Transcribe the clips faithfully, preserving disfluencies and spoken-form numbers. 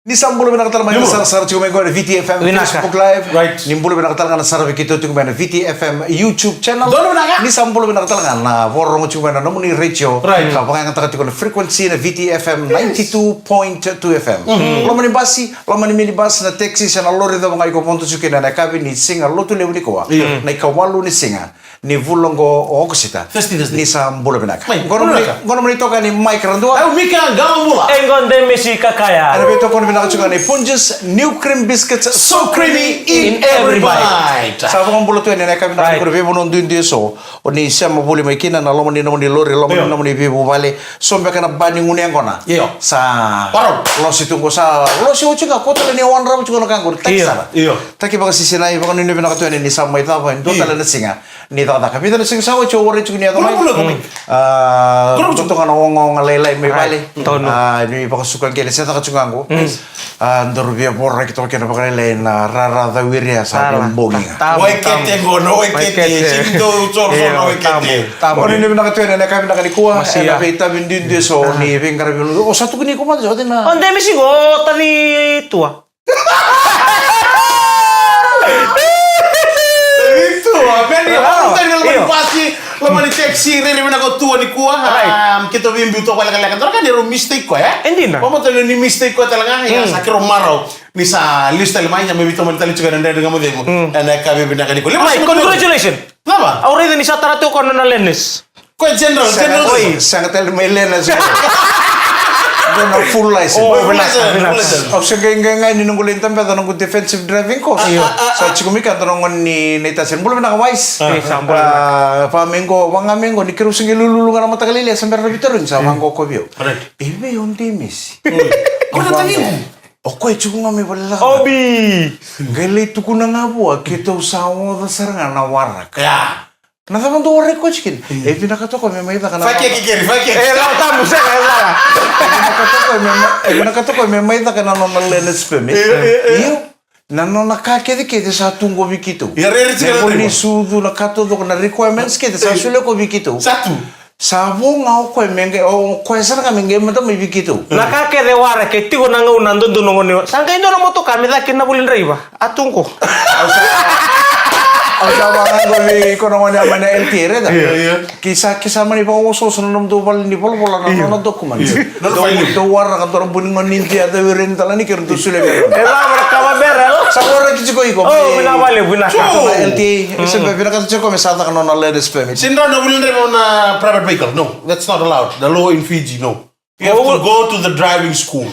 Ni sa bula vinaka tale mai na sarasara tiko mai qo na V T F M Facebook Live. Ni bula vinaka tale ga na saravi keitou tiko mai na V T F M YouTube channel. Ni sa bula vinaka tale ga na vakarorogo tiko mai na nomuni retio. Ka vakayagataka tiko na frequency na V T F M ninety-two point two F M. Loma ni basi, loma ni minibus, na taxi se na lori cava ga iko vodo tiko kina ena yakavi ni siga Lotu levu nikua. Na ikawalu ni siga ni vula oqo o Okosita. Ni sa bula vinaka. Qo na mani toka ni Mike Radua. Au Mika Gaumula. E qo Demesi Kakaya. Ena veitokoni vinaka tiko ga ni Punjas New Cream Biscuits, so creamy in every bite. Sa vakabula tu ena yakavi vinaka nikua na veivanua duidui eso. O ni sema voli mai kina na loma ni nomuni lori, loma ni nomuni veivuvale. So beka na ba ni gunu yaqona. Sa losi tu qo, sa losi oti ga, ko tale ni wadrava tiko na ka qori. Taki sara. Taki vakasisinai, vakanuinui vinaka tu yani ni sa mai cava e dua tale na siga ni cakacaka. Vica na siga sa oti au warai tiko ni yaco mai. Totoka na ogaoga lailai mai vale. Ni vakasuka qele se caka tiko ga qo. Daru via voraki toka kina vakalailai na rara cawiri ya sa via bogi ga. Waikete qo na waikete. Sini dou soro soro na waikete. Vakanuinui vinaka tu yani na ka vinaka nikua ena veitavi duidui eso ni veiqaravi. O sa tukuni iko mada so dina. O Demesi qo tani tua. Itu, a, meni, ah, loma ni pasi, loma ni taxi, rere vinaka tu nikua. Keitou veibiu toka lekaleka, dua na ka ni rau mistake koya, e? E dina. Vakamatata ni mistake koya tale ga, ia sa keirau marau. Ni sa lesu tale mai, ia mai veitomani tale tiko ena Dredre Ga Mo Cegu. Ena yakavi vinaka nikua. Mike, congratulations. Cava? Au raica ni sa tara tu o koya na nona learners. Koya general, general. Oi, sega tale mai learners. Dua na full license. Oh, full license, full license. Au se qai qai qai ni noqu lai dabeca noqu defensive driving course. Sa tiko mai ka dua na gone ni Naitasiri. Bula vinaka Wise. Sa bula vinaka. Vaka mai qo, vaka mai qo ni keirau se qai lululu ga na mataka lailai sa bera na veitarogi sa vaqo ko vei au. E vei o Demesi? Ko na tagiqu. O koya tiko ga mai vale lava. Obi. Qai lai tukuna ga vua keitou sa oca sara ga na waraka. Na cava dou waraki koya tiko kina? E vinakata o koya me mai caka na... Fakeki keri, fakeki. E, la tabu sega, e la. E vinakata o koya me mai, e vinakata o koya me mai caka na nona learner's permit. Io. Na nona ka kecekece sa tu qo vei keitou. Ia rere tiko na... Ni sucu na ka taucoko na requirements kece sa solia ko vei keitou. Sa tu. Sa vo ga o koya me qai, o koya sara ga me qai mada mai vei keitou. Na ka kece waraki e tiko na gauna dodonu na gone. Sa qai dua na motoka me caka kina na vuli draiva. A tu qo. Au sa, au sa vaqo vei iko na gone a mai na L T A, raica? Io, io. Ki sa, ki sa mani vakaosooso na nomudou vale ni volavola na nona document. Io. Dou, dou waraka dou ra buni gone ni Idia, dou ira ni dala ni kere dou solia vei ira. E la, vara kava bera, e la. Sa waraki tiko iko. O, vinaka valevu, vinaka. Na L T A, e se bera vinakata tiko me sa caka nona learner's permit. Sega ni dua na vuli draiva na private vehicle, no. That's not allowed. The law in Fiji, no. You have to go to the driving school.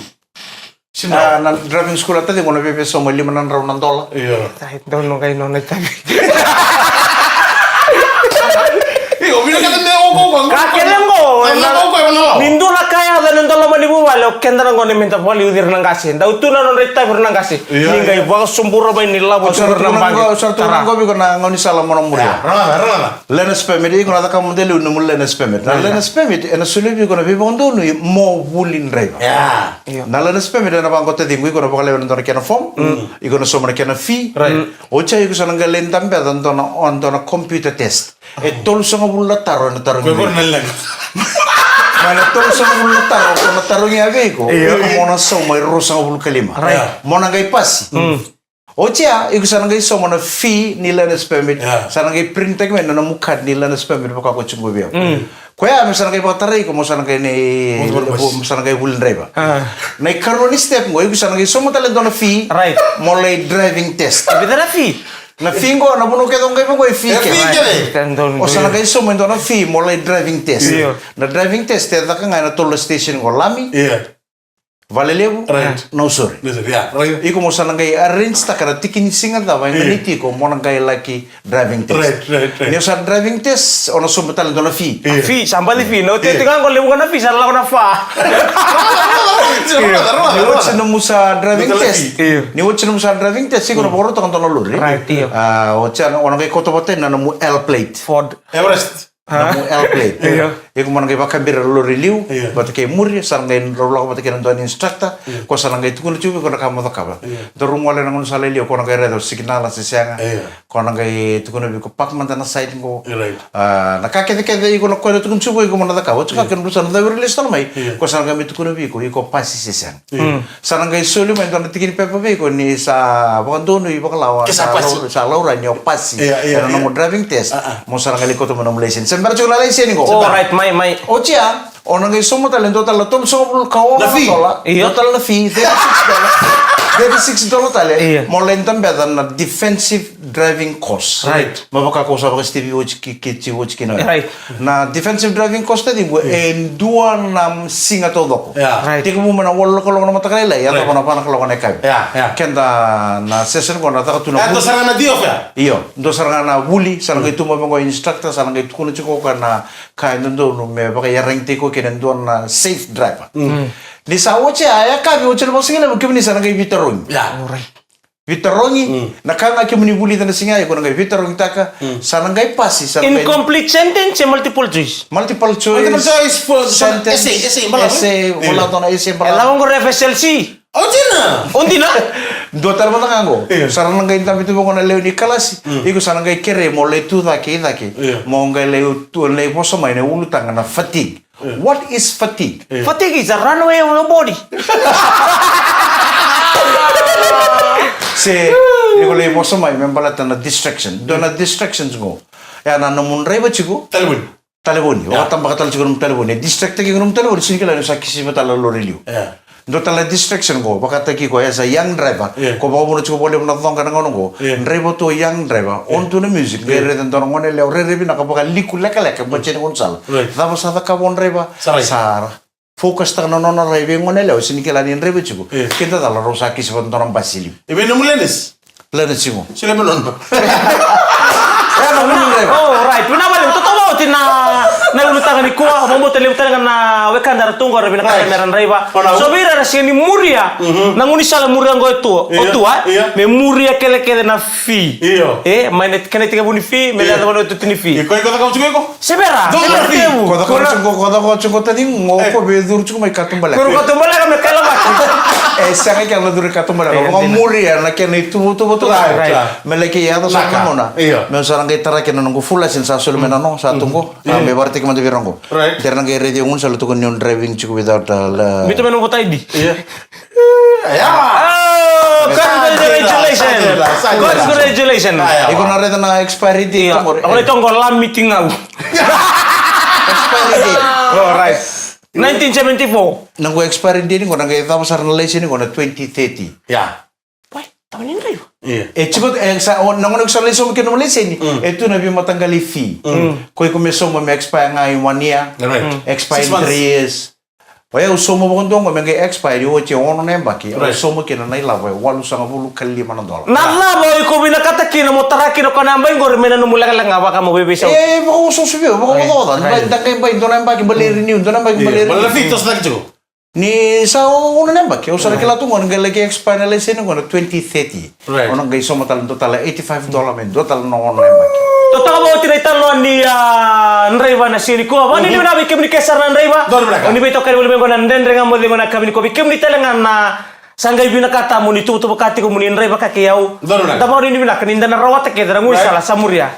A, na driving school a taciqu na veve sauma e lima na drau na dola. Io. Ai, donu qai nona itavi. Io, vinakata me o ko ko. Ka kele qo, ni dua na ka yaco ena dua loma ni vuvale, o keda na gone me da valiuci ira na qase. Dau tu na nodra itavi ira na qase. Ni qai vakasobura mai ni lavo tiko ira na baqe. Sa ratou na qo vei ko na gaunisala mo na muria. Ragana, ragana. Learner's permit, iko na caka mada e liu nomu learner's permit. Na learner's permit ena solia vei iko na veivakadonui mo vuli draiva. Na learner's permit ena vaqo taciqu, iko na vakalewe na dua na kena form, iko na sauma na kena fee. Oti ya iko sa na qai lai dabeca dua na, dua na computer test. E tolusagavulu na taro ena tarogi vei iko. Mai na tolusagavulu na taro ko na tarogi ya vei iko, iko mo na sauma e ruasagavulu ka lima. Mo na qai pasi. Oti ya, iko sa na qai sauma na fee ni learner's permit. Sa na qai printaki mai na nomu card ni learner's permit vaka ko tiko vei au. Koya me sa na qai vakatarai iko mo sa na qai ni, mo sa na qai vuli draiva. Na ikarua ni step qo, iko sa na qai sauma tale dua na fee mo lai driving test. E vica na fee? Na fee qo, na vanua kece o qai vaqo e fee kece. O sa na qai sauma e dua na fee mo lai driving test. Na driving test e caka ga ena tolu na station qo, Lami, Valelevu, Nausori. Iko mo sa na qai arrange taka na tiki ni siga cava e ganiti iko mo na qai laki driving test. Ni o sa driving test, o na sauma tale dua na fee. Fee, sa bali fee. Na oti ga qo levu ga na fee, sa lako na fa. Ni oti nomu sa driving test. Ni oti nomu sa driving test, iko na vakarautaka dua na lori. A, oti ya o na qai kauta vata na nomu L plate. Ford. Everest. Na mu L plate. Io. Iko mo na qai vakabira lori liu, io, vata kei muri, sa na qai rau lako vata kei na dua na instructor, io, ko sa na qai tukuna tiko vei iko na ka mo cakava. Io. Daru gole na gaunisala e liu, ko na qai raica o signal se sega. Io. Ko na qai tukuna vei iko park mada na side qo. Io, right. Ah, na ka kecekece iko na koya na tukuna tiko vei iko mo na cakava. Tiko, io, kena rusa na cau release tale mai. Io. Ko sa na qai mai tukuna vei iko, iko pasi se sega. Io. Mm. Sa na qai soli mai dua na tiki ni pepa vei iko ni sa vakadonui vakalawa, ke sa sa pasi, lau-, sa laurai ni o pasi. Io, io, ena nomu, io, driving test. Ah, ah. Mo sa na qai lai kauta mai nomu laiseni. Se bera tiko na laiseni qo. Oh, right, mai, mai. Oti ya, o na qai sauma tale dua tale na tolusagavulu ka ono na fee, dola. Io. Dua tale na fee, thirty-six dola. Thirty-six dola tale. Io. Mo lai dabeca na defensive driving course. Right. Me vaka ko sa vaka Stevie oti ki, ki, oti kina. Right. Na defensive driving course taciqu, io, e dua na siga taucoko. Yeah. Right. Tekivu mai na walu na kaloko na mataka lailai, right, yacova na va na kaloko na yakavi. Yeah, yeah. Keda na session qo na caka tu na, e, vuli. Dua sara ga na day off, ya? Io, dua sara ga na vuli, sa na qai tu mai vaqo instructor, sa na qai tukuna tiko o koya na ka e dodonu me vakaiyaragitaki koya kina e dua na safe driver. Mm. Ni sa oti ya, yakavi, oti na vakasigalevu, kemuni sa na qai veitarogi. Yeah. All right. Veitarogi, mm, na ka ga kemuni vulica na siga ya, iko na qai veitarogitaka, mm, sa na qai pasi, sa na qai. Incomplete sentence, multiple choice. Multiple choice. Multiple choice for sentence, essay, essay, balavu. Essay, io, vola dua na essay, balavu. E lako qo F S L C. O dina. O dina. Dua tale mada ga qo. Io. Sa ra na qai dabe tu vaqo na lewe ni kalasi. Mm. Iko sa na qai kerei mo lai tu cake i cake. Io. Mo qai lai tu, lai vosa mai na ulutaga na fatigue. Io. What is fatigue? Io. Fatigue is a runaway of your body. Se, ni ko lai vosa mai me baleta na distraction. Dua na distractions qo. Ya na nomu draiva tiko. Talevoni. Talevoni. Yeah. Vakatabaka tale tiko nomu talevoni. E distract-taki iko nomu talevoni, sega ni kila ni sa kisiva tale na lori liu. Yeah. Dua tale na distraction qo, vakataki iko as a young driver. Yeah. Ko vakavuna tiko vakalevu na coqa na gauna qo. Yeah. Draiva tu, young driver. Yeah. On tu na music. Yeah. Qai raica dua na gone yalewa, rairai vinaka, vakaliku lekaleka, mm, bacia ni gaunisala. Right. Cava sa cakava o draiva? Sa rai. Sa ra focus-taka na nona rai vei gone yalewa, sega ni kila ni draiva tiko. Yeah. Keda cala rau sa kisi vata dua na basi liu. E vei nomu learners? Learners tiko. Sila me nona. E, na vuli draiva. Oh, right. Vinaka vakalevu. Totoka oti na, na ulutaga nikua. Vakabauta levu tale ga na wekada era tu qo era vinakata, right, mera draiva. Ona. So vei ira era sega ni muria, mhm, na gaunisala muria qo e tu, io, o tu, e? Io. Me muria kelekele na fee. Io. E, mai na kena itekivu ni fee, me, io, levu na itutu ni fee. Iko, iko cakava tiko iko? Se bera, se bera. Dua na fee. Ko cakava tiko, ko cakava tiko taciqu, e, ko via curu tiko mai katubaleka. Curu katubaleka me kailavaki. E, sega, kena curu katubaleka. E, dina. Vakamuria na kena ituvatuva. Right, right. Me laki yaco sara na gauna. Io. Me sa na qai tara kina noqu full license sa soli mai na no, sa tu qo. Io. A, me vakaraitaki mada vei ira qo. Right. Dera na qai raici au gaunisala, tukuni ni o driving tiko without, uh, la-. Biuta mai na voter I D. Io. Io. Oh, congratulations. Sa dina, sa dina. Congratulations. Io. Iko na raica na expiry date, io, qori. Au lai toka qo, la miti gau. Expiry date. Oh, right. Nineteen seventy-four. Na qo expiry date qo, na qai cava sara na laiseni qo na twenty thirty. Io. Wai, tau ni draiva. Io. E tiko, e, sa, o, na gauna iko sa lai sauma kina nomu laiseni, mm, e tu na veimataqali fee. Mm. Ko iko me sauma me expire ga in one year. Right. Mm. Expire in three years. Six months. O yau sauma vakadua qo me qai expire, oti e ono na yabaki. Right. Au sauma kina na ilavo e walusagavulu ka lima na dola. Na cava o iko vinakata kina mo tara kina o koya na yabaki qori mai na nomu leqaleqa vaka mo veiveisau? E, vakaososo vei au, vakavakaoca. Right. Bai, da qai bai dua na yabaki, bai lai renew, dua na yabaki, bai lai renew. Io, baleta na fee toso cake tiko. Ni sa ono na yabaki, au sa na kila tu qo, na qai laki expire na laiseni qo na twenty thirty. Right. O na qai sauma tale dua tale eighty-five dola me dua tale na ono na yabaki. Totoka vakaoti na italanoa ni, a, draiva na siga nikua. Vakanuinui vinaka vei kemuni kece sara na draiva. Donu vinaka. O ni veitokani voli mai qo na Dredre Ga Mo Cegu na yakavi nikua. Vei kemuni tale ga na sa qai vinakata mo ni tuvatuvaka tiko mo ni draiva ka kei au. Donu vinaka. Da vakanuinui vinaka ni da na rawata kece na gaunisala sa muria.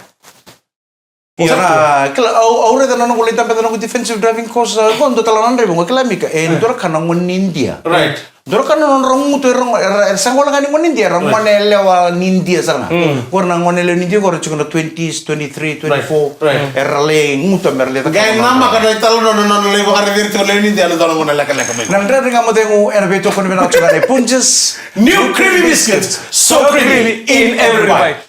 Io, na, kila, au, au raica na noqu lai dabeca noqu defensive driving course, a, qo dua tale na draiva, qo kila, Mika, e, dua na ka na gone ni Idia. Right. Dua na ka na nodra gutu, era, era, era sa gole ga ni gone ni Idia, era gone yalewa ni Idia sara ga. Mm. Qo na gone yalewa ni Idia, qo era tiko na twenties, twenty-three, twenty-four. Right, right. Era lai gutu, era lai caka. Qai namaka na italanoa na nona lai vakaraici ira tiko na lewe ni Idia, na dua na gone lekaleka mai. Na Dredre Ga Mo Cegu, ena veitokoni vinaka tiko ga nei Punjas. New creamy biscuits, so creamy in every bite.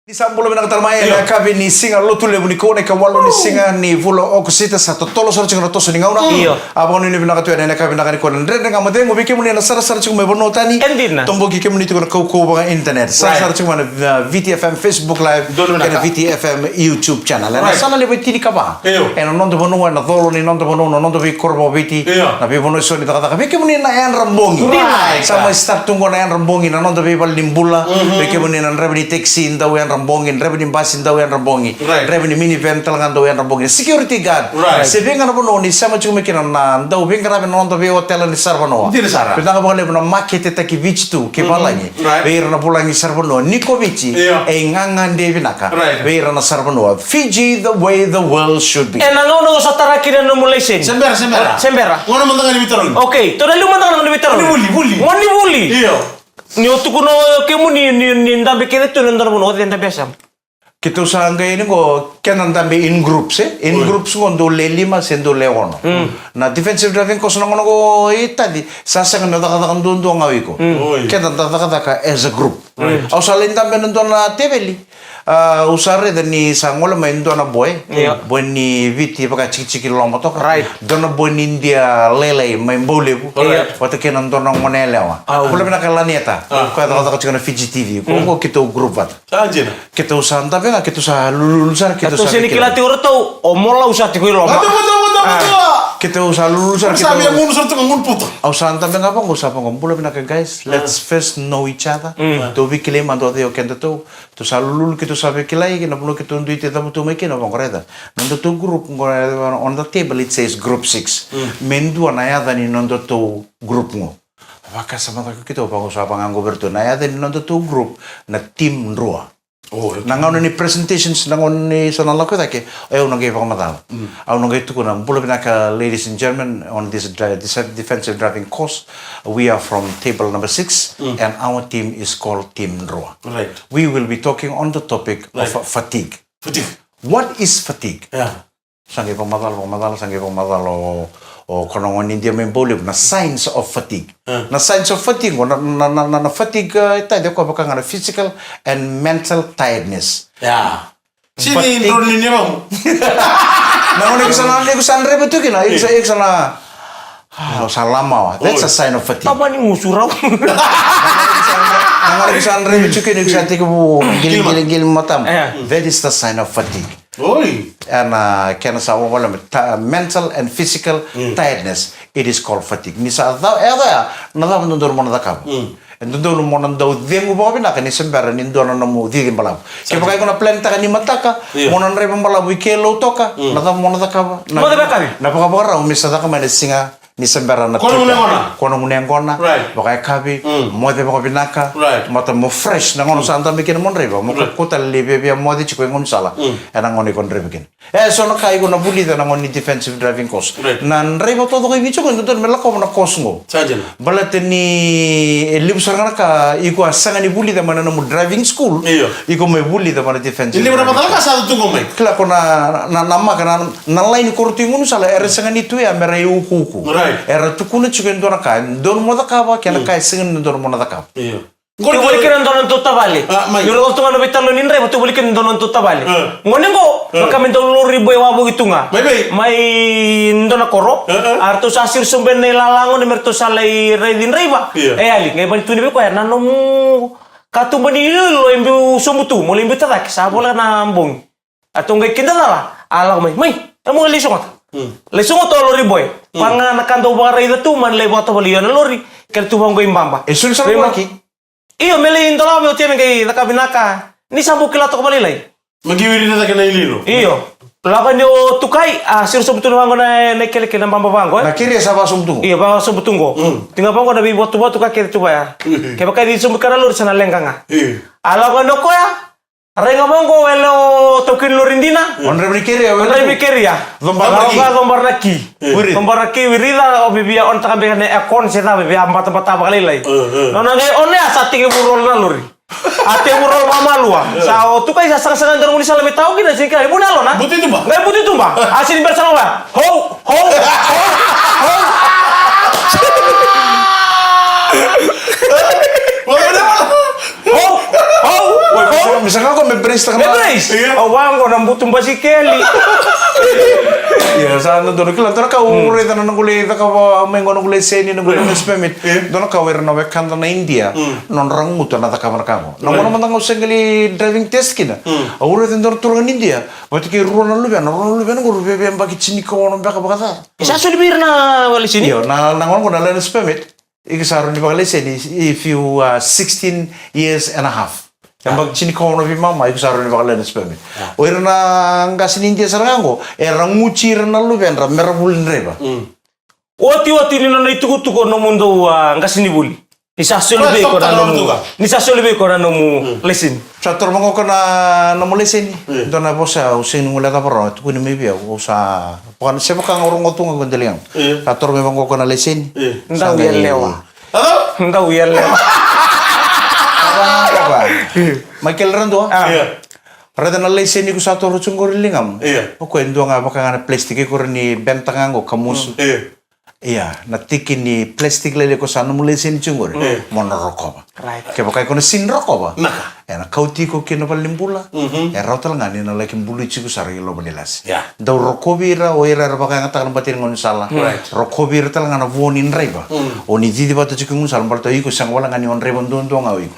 Ni sa bula vinaka tale mai ena yakavi ni siga Lotulevu nikua, na ikawalu ni siga ni vula o Okosita, sa totolo sara tiko na toso ni gauna. Io. A, vakanuinui vinaka tu ena yakavi vinaka nikua na Dredre Ga Mo Cegu, vei kemuni na sarasara tiko mai vanua tani. E dina. Toboki kemuni tiko na kaukauwa vaka internet. Right. Sarasara tiko mai na, uh, V T F M Facebook Live. Donu vinaka. Kei na V T F M YouTube channel. Right. Ena sala levu e tinikava. Io. Ena noda vanua, ena colo ni noda vanua, na noda veikoro vakaviti. Io. Na veivanua eso ni cakacaka. Vei kemuni na yadra bogi. Right. Sa mai start tu qo na yadra bogi, na noda veivale ni bula. Mhm. Vei kemuni na draiva ni taxi, dau yadra bogi, draiva ni basi dau yadra bogi, right, draiva ni minivan tale ga dau yadra bogi, security guard. Right. Se vei ga na vanua ni sema tiko mai kina na dau veiqaravi na noda veiotela ni Saravanua. Dina sara. Vinaka vakalevu na maketetaki Viti tu kei valagi. Right. Vei ira na vulagi Saravanua ni ko Viti, io, e iqaqade vinaka. Right. Vei ira na Saravanua. Fiji, the way the world should be. E na gauna o sa tara kina na nomu laiseni. Se bera, se bera. Se bera. Gauna mada ga ni veitarogi. Okay, tou na liu mada ga na gauna ni veitarogi. Gauna ni vuli, vuli. Gauna ni vuli. Io. Ni o tukuna o kemuni ni, ni dabe kece tu na dua na vanua, o cei dabe e sema? Keitou sa qai yani qo, keda dabe in groups, e? In, oi, groups qo dou le lima se dou le ono. Mm. Na defensive driving course na gauna qo i Tadi, sa sega ni o cakacaka duadua ga o iko. Mm. Oi. Keda da cakacaka as a group. Right. Au sa lai dabe ena dua na teveli. Ah, au sa raica ni sa gole mai e dua na boy. Io. Boy ni Viti vaka tikitiki loma toka. Right. Dua na boy ni Idia lailai mai Baulevu. Right. Vata kei na dua na gone yalewa. Ah. Bula vinaka Lanieta. Ah. Koya cakacaka tiko na Fiji T V. Ko, mm, ko keitou group vata. Sa dina. Keitou sa dabe ga, keitou sa lululu sara, keitou sa kila tiko o ratou, o Mola au sa tiko i loma. Vata, vata, vata, vata. Ah. Keitou sa lululu sara, keitou sa via gunu sara tu ga gunu puta. Au sa dabe ga vaqo, au sa vaqo, bula vinaka guys, let's first know each other. Mm. Tou veikilai mada o cei o kedatou. Tou sa lululu keitou sa veikilai, na vanua keitou dui te cavutu mai kina, vaqo raica. Na nodatou group qo, on the table it says group six. Mm. Me dua na yaca ni nodatou group qo. Vakasama cake keitou, vaqo sa vaqo vei ratou. Na yaca ni nodatou group na Team Drua. Oh, okay. Na gauna ni presentations, na gauna ni sa na lako cake, e au na qai vakamacala. Mm. Au na qai tukuna, bula vinaka, ladies and gentlemen, on this dri-, this defensive driving course, we are from table number six, mm, and our team is called Team Drua. Right. We will be talking on the topic of, right, fa-, fatigue. Fatigue. What is fatigue? Yeah. Sa qai vakamacala, vakamacala, sa qai vakamacala o, o koya na gone ni Idia mai Baulevu, na signs of fatigue. Ah. Na signs of fatigue, na, na, na, na, na fatigue, eh, e tadi o koya vaka ga na physical and mental tiredness. Yeah. Fatigue. Sini drone ni vamu. Na gone iko sa na, iko sa draiva tu kina, iko sa, iko sa na, ah, o sa lamawa. That's a sign of fatigue. Tama ni gusu rau. Na gone iko sa draiva tu kina, iko sa tekivu qili, qili, qili matama. Yeah. That is the sign of fatigue. Oi. Ena kena sa voleka me ta-, mental and physical, mm, tiredness, it is called fatigue. Ni sa ca-, e yaco ya, na cava dodonu mo na cakava? Mm. E dodonu mo na dau cegu vakavinaka ni se bera ni dua na nomu cici balavu. Sa dina. Kevaka iko na plan taka ni mataka, io, mo na draiva balavu i ke Lautoka, mm, na cava mo na cakava? Na, mo na cakava? Na vakavakarau me sa caka mai na siga ni se bera na trip. Ko na gunu yaqona. Ko na gunu yaqona. Right. Vakayakavi, mm, moce vakavinaka. Right. Mata mo fresh, na gauna, mm, sa dabe kina mo draiva, mo, right, kauta tale lai viavia moce tiko e gaunisala. Mm. Ena gauna iko draiva kina. E so na ka iko na vulica na gauna ni defensive driving course. Right. Na draiva taucoko e Viti qo e dodonu me lakova na course qo. Sa dina. Baleta ni e levu sara ga na ka iko a sega ni vulica mai na nomu driving school. Io. Iko mai vulica mai na defensive driving course. E levu na macala ka sa tu qo mai. Kila ko na, na, na maka na, na laini ko ra tu i gaunisala, era sega ni tu ya me ra iukuuku. Right. Era tukuna tiko e dua na ka e dodonu mo cakava kei na, mm, ka e sega ni dodonu mo na cakava. Io. Tou voli kina dua na nodatou tavale. Ah, mai. Ni rau tu ga na veitalanoa ni draiva, tou voli kina dua na nodatou tavale. Ah. Gone qo, ah, vaka me dau lori boy wavoki tu ga. Mai, mai. Mai dua na koro. Ah, ah. A ratou sa siro sobu ena ilala gona me ratou sa lai raici draiva. Io. E yali, qai vani tukuni vei koya, na nomu katuba ni iloilo e biu sobu tu, mo lai biuta cake, sa voleka na bogi. A ratou qai kidacala, a lako mai, mai, e mo lai sogota. Mm. Lai sogota o lori boy. Mm. Vaka ga na ka dau vakaraica tu, mani lai vakatovolei o na lori, kere tu vaqo i baba. E soli sara vei ma-, laki. Io, me lai dolava me oti me qai caka vinaka. Ni sa bau kila toka vakalailai. Me qai wirica cake na iloilo. Io. Lako ni o Tukai, a siro sobu tu na vaqo na, na ikelekele na baba vaqo, e? Na keria sa vakasobu tu qo. Io, vakasobu tu qo. Mm. Tiko ga vaqo na veivotuvatu ka kece tu vaya. Mm. Kevaka e cici sobu ka na lori sa na leqa ga. Io. A lako ni o koya, rai ga vaqo, wele o taukei ni lori dina. Mm. O draiva ni keria, o draiva ni keria. Cobara na ki. Cobara na ki. Mm. Wirica. Cobara na ki, wirica, o vivia, o na taka beka na aircon se cava, via batabata vakalailai. Mm, mm. Nona qai o na ya sa tekivu roll na lori. A tekivu roll vakamalua. Mm. Sa o Tukai sa sagasaga e dua na gaunisala me tau kina, sega ni kila, e vuni yalona. Butu i tuba. Qai butu i tuba. A sega ni bera sara ga. Ho, ho, ho, ho. Ho, ho, ho. Me sega qo me brace taka. Me brace. Io. Au vaqo na butu basikeli. Ia, sa dodonu kila, dua na ka au raica na noqu lai cakava mai qo, noqu lai seni, noqu lai learner's permit. Io. Dua na ka o ira na wekada na Idia, mm, nodra gutu na cakava na ka qo. Right. Na gauna mada ga au sa qai lai driving test kina. Mm. Au raica e dua na turaga ni Idia vata kei rua na luvena, rua na luvena qo, rau via yabaki tinikaono beka vakaca. E sa soli vei ira na laiseni? Io, na, na gauna qo na learner's permit. Iko sa rawa ni vakalaiseni if you are sixteen years and a half. Yabaki tinikaono veimama, iko sa rawa ni vakalailai na sperm. O ira na qase ni Idia sara ga qo, era guci ira na luvedra mera vuli draiva. Otioti ni nona itukutuku o nomudou, a, qasenivuli. Ni sa soli vei iko na nomu, ni sa soli vei iko na nomu laiseni. Sa toro mai qo na nomu laiseni. Dua na vosa au sega ni guilecava rawa, tukuni mai vei au, au sa vaka, se vaka ga au rogoca tu ga qo e dela ga. Sa toro mai vaqo na laiseni. Dau yalewa. Dau yalewa. Mai kele ra dua. Raica na laiseni ko sa toro tu qori ligamu. O koya e dua ga vaka ga na plastic ko ra ni benta ga qo ka musu. Ia, na tiki ni plastic lailai ko sa nomu laiseni tiko qori, mo na rokova. Kevaka iko na sega ni rokova, e na kauti iko ki na vale ni bula. E rawa tale ga ni na laki bului tiko sara i loma ni lase. Dau rokovi ira o ira era vakayagataka na bati ni gaunisala. Rokovi ira tale ga na vo ni draiva. O ni cici vata tiko i gaunisala, baleta iko sega wale ga ni o draiva duadua ga o iko.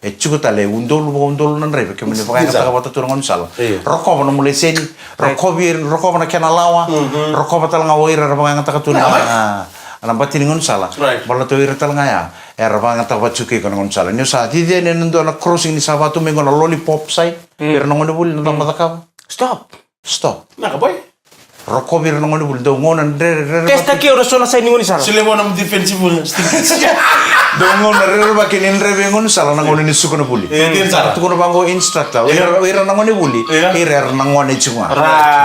E tiko tale e udolu vakaudolu na draiva kemuni vakayagataka vata tu na gaunisala. Rokova nomu laiseni. Rokovi, rokova na kena lawa, rokova tale ga o ira era vakayagataka tu na, na bati ni gaunisala. Baleta o ira tale ga ya era vakayagataka vata tiko kei iko na gaunisala. Ni o sa cici yani e na dua na crossing ni sa vaka tu mai qo na lollipop side, ira na gonevuli na cava na cakava. Stop. Stop. Rokovi ira na gonevuli, dau gauna rerevaki. Testa ke o na so na side ni gaunisala. Dau gauna rerevaki ni draiva i gaunisala na gauna ni suka na vuli. Tukuna vaqo instructor, o ira, o ira na gonevuli, ira era na gone tiko ga.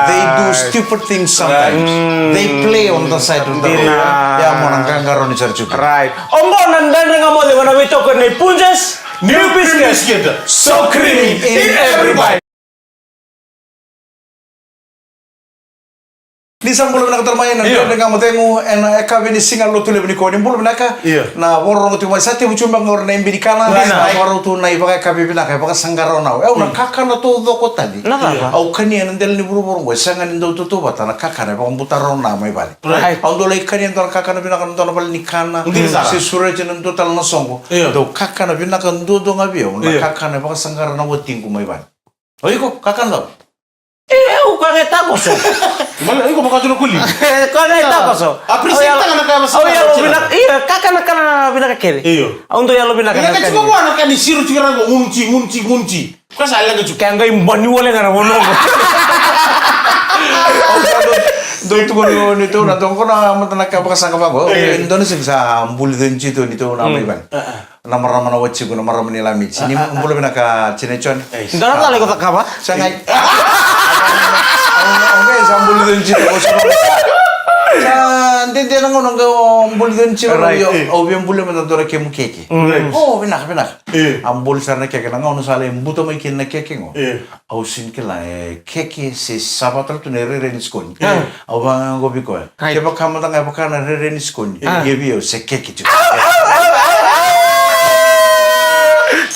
They do stupid things sometimes. They play on the side of the road. Ia mo na qaqarauni sara tiko. Oqo na Dredre Ga Mo Cegu ena veitokoni nei Punjas New Biscuit. So creamy in every bite. Ni sa bula vinaka tale mai na Dredre Ga Mo Cegu ena yakavi ni siga Lotulevu nikua. Ni bula vinaka na vakarorogo tiko mai. Sa tevu tiko mai qori na ibe ni kana. Na vakarau tu na ivakayakavi vinaka e vakasaqara o na au. Au na kakana taucoko tale au kania ena dela ni vuravura oqo e sega ni dau tautauvata na kakana e vakabutara o na mai vale. Au dau lai kania dua na kakana vinaka na dua na vale ni kana se sureti na dua tale na soqo. Dau kakana vinaka duadua ga vei au na kakana e vakasaqara na watiqu mai vale. O iko, kakana cava? E, au kakana e takoso. Mala, iko mo kakana kuli. Kakana e takoso. Appreciate taka na ka vasa. Au yalo vinaka, io, kakana kana vinaka kece. Io. Au dau yalo vinaka na kakana. Vinaka tiko vua na ka ni siro tiko ra qo, gunci, gunci, gunci. Ka sa leqa tiko. Kea qai bani wale ga na vono qo. Dou tukuna ni tou na toka na mata na ka vakasaqa vaqo. Dou ni sega sa buli dou ni tou ni tou na mai vale. Na marama na watiqu, na marama ni Lamiti. Ni bula vinaka Tina Jone. Dua na tale ko cakava? Sa qai. Au qai sa buli dou ni tou ko sa. Sa dede na gauna qai au buli dou ni tou. Au via buli mada dua na kemu keke. O, vinaka, vinaka. A buli sara na keke na gauna sa lai buta mai kina na keke qo. Au sega ni kila e keke se sa vaka tale tu na rairai ni sikoni. Au vaqo vei koya. Kevaka mada ga e vaka na rairai ni sikoni, ia vei au se keke tiko.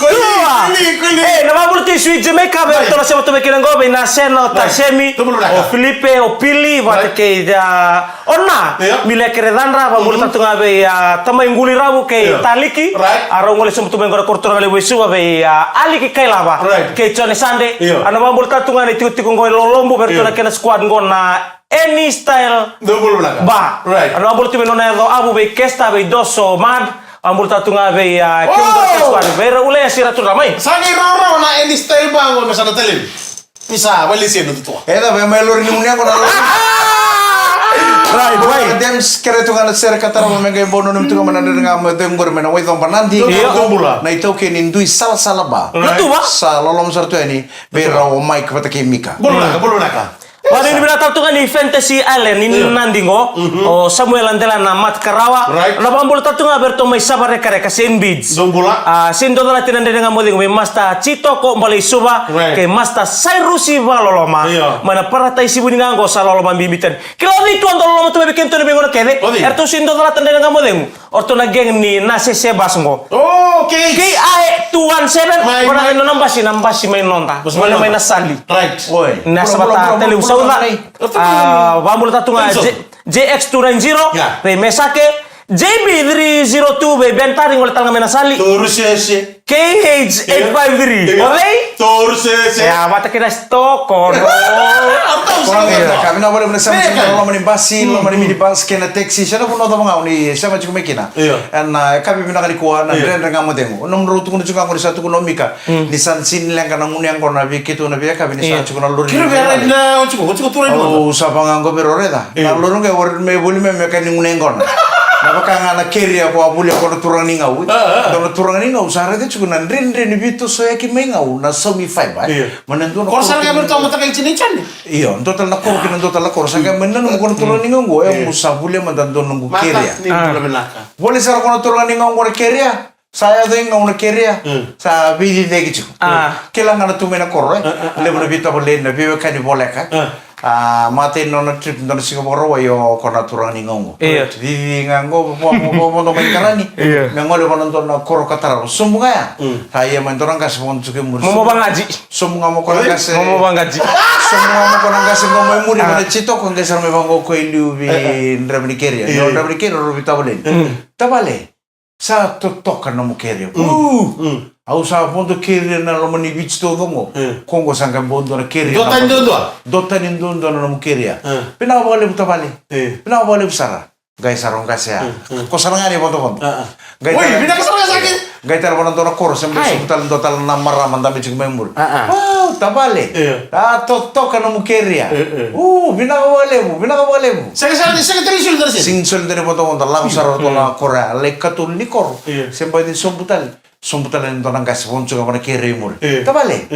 Koli, koli, koli. E, na vabula tiko i Sweet Jamaica, vei ratou na sema tu mai kina qo, vei Nasena, o Tasemi, o Filipe, o Pili, vata kei, a, o Na, Mile Kerecadra, vabula tatu ga vei, a, Tamai Quliravu kei Taliki. A rau gole sobu tu mai qo na korotoraga levu e Suva vei, a, Aliki Kailava kei Jone Sande. A na vabula tatu ga na itikotiko qo e Lolobu, vei ratou na kena squad qo na Any Style Bar. A na vabula tu vei nona yaco avu vei Kesta, vei Doso Mad. Vabula tatu ga vei, a, kemudou na kena squad, vei ira ule e sira tu na mai. Sa qai rawarawa na Any Style Bar qo me sa na talevi. Ni sa vale se na tutua. E da vei mai lori ni munia ko na lori. Right, right. Dems kere tu ga na sere ka tarava me qai bau nonu tu ga mai na Dredre Ga Mo Cegu qori mai na Waithobonadi. Io. Na itaukei ni dui salasala ba. Na tuva. Sa loloma sara tu yani vei rau o Mike vata kei Mika. Bula vinaka, bula vinaka. Vakanuinui vinaka tale tu ga ni Fantasy Island ni Nadi qo. O Samuel Adela na Matakarawa. Right. Na vakabula tale tu ga vei ratou mai Savarekareka, Saint Beach. Dou bula. A, sega ni dua calati na Dredre Ga Mo Cegu vei Master Jitoko Baleisuva kei Master Sairusi Vakaloloma. Io. Mai na Parataisi Vuni ga qo sa loloma bibi tani. Kila o cei tu a dau loloma tu mai vei kedatou na veigauna kece. O cei? Eratou sega ni dau calata na Dredre Ga Mo Cegu. O ratou na gang ni Nasese Bus qo. O, K I A two one seven. Mai, mai. Ko na nona basi, na basi mai noda. Basi mai noda. Mai Nasali. Right. Oi. Na Savata Televu Sauca. A, vakabula tatu ga J X two nine zero. Vei Mesake. J B three zero two vei Bentari, gole tale ga mai Nasali. Torusese. K H eight five three. Io. O cei? Torsese. E a vata kei na Stokono. Ka vinaka vakalevu na sema tiko na loma ni basi, loma ni minibus kei na taxi. Se na vanua cava ga o ni sema tiko mai kina. Io. Ena, e, yakavi vinaka nikua na Dredre Ga Mo Cegu. Nomudrau tukuna tiko ga qo ni sa tukuna o Mika. Ni sa sega ni leqa na gunu yaqona vei keitou na veiyakavi ni sa tiko na lori ni gunu. Au sa vaka ga qo vei rau, raica. Na lori qo e warai mai voli mai me ka ni gunu yaqona. Na vaka ga na keria ko a volia ko na turaga ni Gau. Dua na turaga ni Gau sa raica tiko na dredre ni veitosoyaki mai Gau na Saumi Fibre. Io. Ma na dua na koro sara ga me ratou mataka i Jini Jani. Io, dua tale na koro kei na dua tale na koro. Sa qai mai nanuma ko na turaga ni Gau qo, e, au sa volia mada dua na noqu keria. Voli sara ko na turaga ni Gau qo na keria. Sa yaco i Gau na keria. Sa veiciciyaki tiko. Kila ga na tu mai na koro, e. Levu na veitavaleni, na veiwekani voleka. A, matai nona trip, dua na siga Vakarauwai o ko na turaga ni Gau qo. Io. Cici ga qo, vo, vo, vo, vodo mai Karani. Io. Me gole vua na dua na koro ka tarava. Sobu ga ya. Sa ia mai dua na qase vodo tiko i muri. Momo Vaqaji. Sobu ga mo ko na qase. Momo Vaqaji. Sobu ga mo ko na qase qo mai muri, vana jitoko, qai sara mai vaqo ko i liu vei draiva ni keria. Io. Draiva ni keria, rau veitavaleni. Tavale. Sa totoka nomu keria. Au sa vodo keria na loma ni Viti taucoko. Ko qo sa qai bau dua na keria. Dua tani duadua. Dua tani duadua na nomu keria. Vinaka vakalevu tavale. Vinaka vakalevu sara. Qai sara o qase ya. Ko sara ga ni vodovodo. Qai tara, vinaka sara ga sake. Qai tara vua na dua na koro, se bau sobu tale dua tale na marama dabe tiko mai muri. Au, tavale. A totoka nomu keria. U, vinaka vakalevu, vinaka vakalevu. Sega, sega, sega tale ni soli dua na sega. Sega ni soli dua na vodovodo, lako sara o ratou na koro ya, lai katolu ni koro. Io. Se baci sobu tale. Sobu tale ni dua na qase, vodo tiko ga vua na keria i muri. Tavale.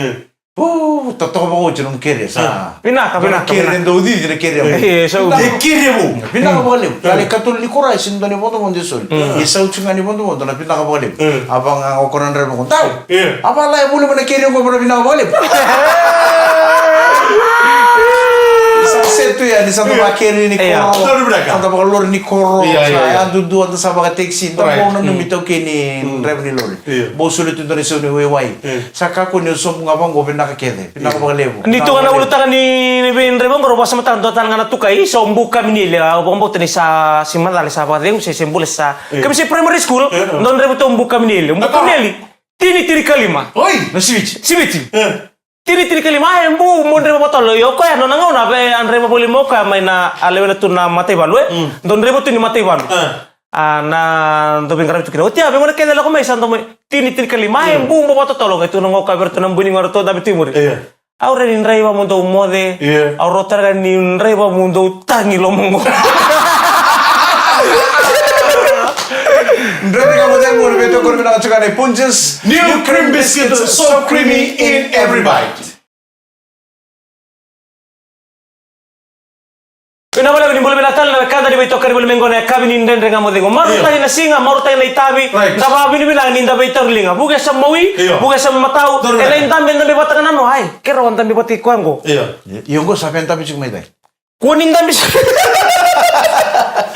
U, totoka vakaoti nomu keria sa. Vinaka, vinaka, vinaka. Keria dau cici na keria. E, sau. E keria vou. Vinaka vakalevu. Lai katolu ni koro ya, sega ni dua na vodovodo e soli. E sau tiko ga ni vodovodo, na vinaka vakalevu. A vaka ga o ko na draiva qo. Dau. A vaka lai voli mai na keria qo, vaka vinaka vakalevu. Sa setu ya, ni sa da vakakeria ni koro. Sa da vakalori ni koro. Sa yadudua, da sa vakatekisi. Da bau nanumi taukei ni draiva ni lori. Bau soli tu dua na isau ni waiwai. Sa kakua ni sobu ga vaqo, vinaka kece. Vinaka vakalevu. Ni tu ga na ulutaga ni, ni veidraiva qo, rau vakasamataka dua tale ga na tukai, sa o Bu Kamineli, au vakabauta ni sa, se macala sa vakacegu, se, se bula sa. Kemuni se primary school, dua na draiva tu o Bu Kamineli. O Bu Kamineli. Tini, tinikalima. Oi, na siviti. Siviti. Tini, tinikalima, e Bu, mo draiva vakatotolo. Io, o koya, nona gauna, a draiva voli mai o koya mai na, a lewena tu na mataivalu, e. Dua draiva tu ni mataivalu. A, na dau veiqaravi tu kina. Oti ya, vei gona kece lako mai, sa dau mai. Tini, tinikalima, e Bu, mo vakatotolo. Qai tu na qo ka vei ratou na bui ni qo ratou dabe tu i muri. Io. Au rai ni draiva mo dou moce. Io. Au rotaraga ni draiva mo dou tagi lomamu. Draiva ga mo dou moce, vei tokoni vinaka tiko ga na Punjas. New cream biscuit, so creamy in every bite. Vinaka vakalevu, ni bula vinaka tale na wekada ni veitokani voli mai qo na yakavi ni Dredre Ga Mo Cegu. Marautaki na siga, marautaki na itavi. Right. Da vakavinavinaka ni da veitauri liga. Vuke sa mawi, io, vuke sa matau. Ena idabe, dabe vata ga na no, ai. Keirau a dabe vata i koya qo. Io. Io, qo sa vei dabe tiko mai cake. Kua ni dabe sa.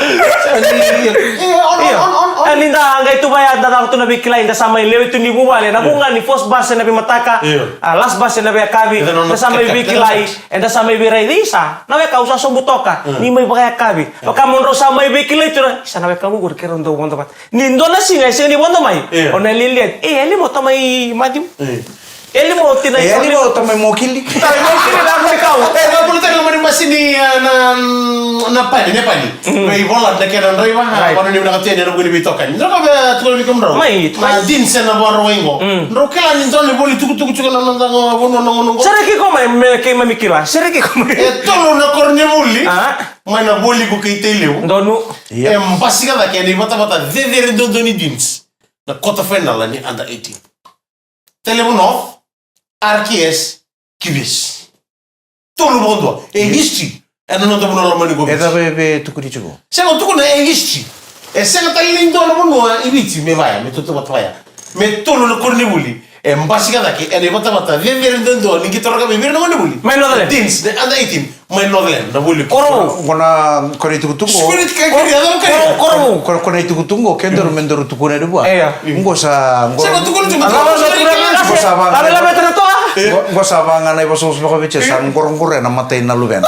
Io. E, on, on, on, on, on. E, ni da qai tu vaya, da caka tu na veikilai, da sa mai lewe tu ni vuvale. Na vuqa ni first bus ena veimataka. Io. A, last bus ena veiyakavi. Da sa mai veikilai. Eda sa mai veiraici, isa. Na weka au sa sobu toka. Mm. Ni mai vakayakavi. Mm. Vaka mo drau sa mai veikilai tu na, isa na weka vuku, keirau dau vodo vata. Ni dua na siga e sega ni vodo mai. Io. O na lialia. E, e lima o tamai Matiu. Io. E lima o tina. E lima o tamai Mokili. Tamai Mokili na kuni kau. E, vakabula tale na mani masini, a, na, na pani, na pani. Mm. Vei vola na kena draiva, a, right, vanua ni vinaka tu yani ena vuku ni veitokani. Draiva vei a tukuna vei kemudrau. Mai, mai. Na jeans ena Vakarauwai qo. Mm. Drau kila ni dua na voli tukutuku tiko na noda vanua na gauna qo. Sereki iko mai me keimami kila. Sereki iko mai. E tolu na koronivuli. A? Mai na voli ko kei Tailevu. Donu. Yep. E basika cake ena ivatavata cecere duadua ni jeans. Na quarter final ni under eighteen. Tailevu North, R K S, Kivesi. Tolu vakadua. E history. Ena noda vanua lomani ko Viti. E cava e via tukuni tiko? Sega, tukuna e history. E sega tale ni dua na vanua i Viti me vaya, me tautauvata vaya. Me tolu na koronivuli. E basika cake ena ivatavata cecere duadua ni qito rakavi vei ira na koronivuli. Mai Northland. Teens, na under eighteen. Mai Northland, na voli. Koro. Qo na, qo na itukutuku. Ko na itukutuku. Koro, koro. Qo, qo na itukutuku, ke daru me daru tukuna vua. Io. Qo sa, qo. Sa tukuna tu. Qo sa va. Qo, qo sa va ga na ivosavosa vakaviti, sa qoroqoro ena matai na luvena.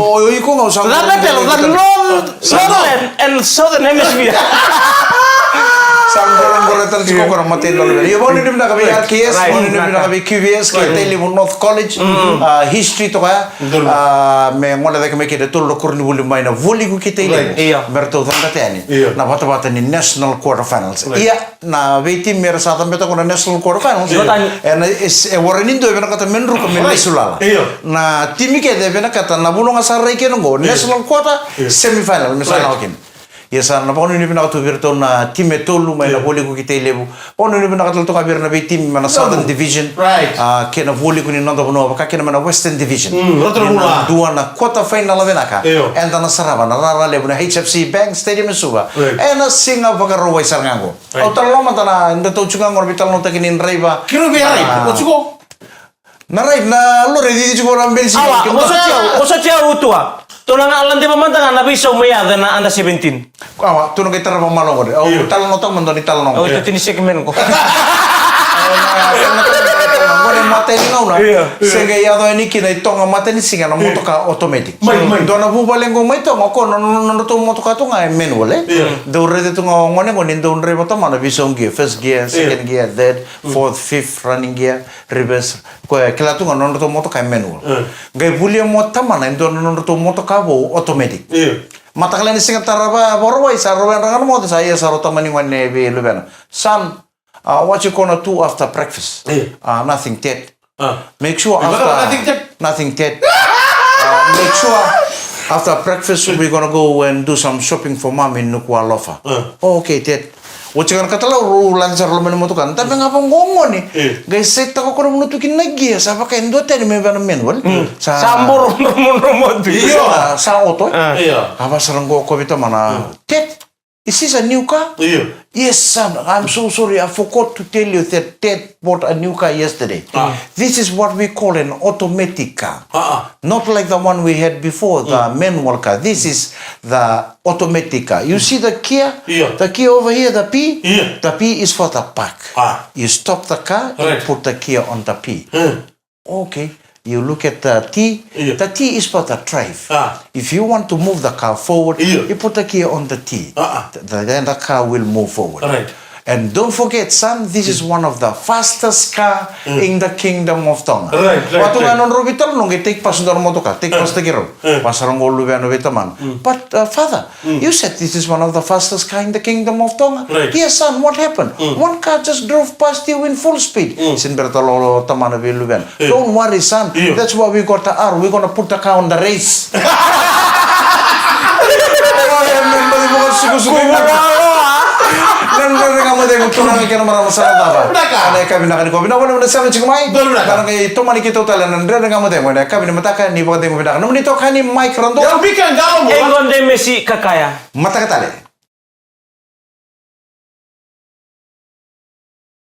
O, o iko ga o sa The battle of the north, northern and southern hemisphere. Sa qoroqoro tale tiko ko na matai ni loloma. Io, vakanuinui vinaka vei R K S, vakanuinui vinaka vei Q V S, kei Tailevu North College, a, history toka ya. A, me gole cake mai kina e tolu na koronivuli mai na Vualiku kei Tailevu. Io. Me ratou cakacaka yani na vatavata ni national quarter finals. Ia, na veitimi era sa cabeta ko na national quarter finals. Io. Ena, e, e waraki ni dua e vinakata me druka me lesu lala. Io. Na timi kece e vinakata na vanua ga sa rai kina oqo, national quarter, semifinal, me sa lako kina. Ia sa na vakanuinui vinaka tu vei iratou na timi e tolu mai na Vualiku kei Tailevu. Vakanuinui vinaka tale toka vei ira na veitimi mai na Southern Division. A, kei na Vualiku ni noda vanua, vaka kina mai na Western Division. Ena dua na quarter final vinaka. Eda na sarava na rara levu na H F C Bank Stadium e Suva. Ena siga Vakarauwai sara ga oqo. Au talanoa mada na, da tau tiko ga oqo na veitalanoataki ni draiva. Kiro vei a rai, o tiko? Na rai, na lori e cici tiko na bensi. Awa, vosoti au, vosoti au Utua. Tou na ga ladeva mada ga na veisau mai yaco na under seventeen. Awa, tou na qai tarava malo oqori. Au talanoataka mada ni talanoa. Au tou tini segment qo. Qo na matai ni gauna. Se qai yaco yani kina i Toga matanisiga na motoka automatic. Dua na vuvale qo mai Toga, ko na nodratou motoka tu ga e manual, e. Dau raica tu ga o gone qo ni dau draiva tamana veisau gear, first gear, second gear, third, fourth, fifth, running gear, reverse. Ko e kila tu ga na nodratou motoka e manual. Qai volia mo tamana e dua na nodratou motoka vou automatic. Mataka lailai ni siga tarava, Vakarauwai, sa rau yadra ga na moce, sa ia sa rau tamani gone vei luvena. Son, uh, what you gonna do after breakfast? Uh, nothing, Dad. Make sure after nothing, Dad. Uh, make sure after breakfast we gonna go and do some shopping for mom in Nuku'alofa. Oh, okay, Dad. Oti ga na katalau rau lade sara loma ni motoka. Dabe ga vaqo gone. Qai setaka ko na vanua tu kina na gear, sa vaka e dua tani mai vei na manual. Sa boro dromodromo tu. Io. Sa, sa auto. A va sara qo ko vei tamana. Dad, is this a new car? Yes, son. I'm so sorry. I forgot to tell you that Dad bought a new car yesterday. This is what we call an automatic car. Not like the one we had before, the manual car. This is the automatic car. You see the gear? The gear over here, the P? The P is for the park. You stop the car, you put the gear on the P. Okay. You look at the T. The T is for the drive. If you want to move the car forward, you put the gear on the T. Th-, th-, then the car will move forward. And don't forget, son, this is one of the fastest car in the kingdom of Tonga. Vatu ga na nodrau veitalanoa, qai take pass dua na motoka, take pass taki rau. Vaka sara qo luvena vei tamana. But, uh, father, you said this is one of the fastest car in the kingdom of Tonga. Yes, son, what happened? One car just drove past you in full speed. Sega ni bera tale o tamana vei luvena. Don't worry, son. That's why we got the R. We're gonna put the car on the race. Ena Dredre Ga Mo Cegu, turaga kei na marama, sa na cava? Vinaka. Ena yakavi vinaka nikua, vinaka vakalevu na sema tiko mai. Donu vinaka. Ena qai tomani keitou tale na Dredre Ga Mo Cegu ena yakavi ni mataka, ni vakacegu vinaka. Nomuni itokani Mike Rado. Io, Mika Galo. Eqo Demesi Kakaya. Mataka tale.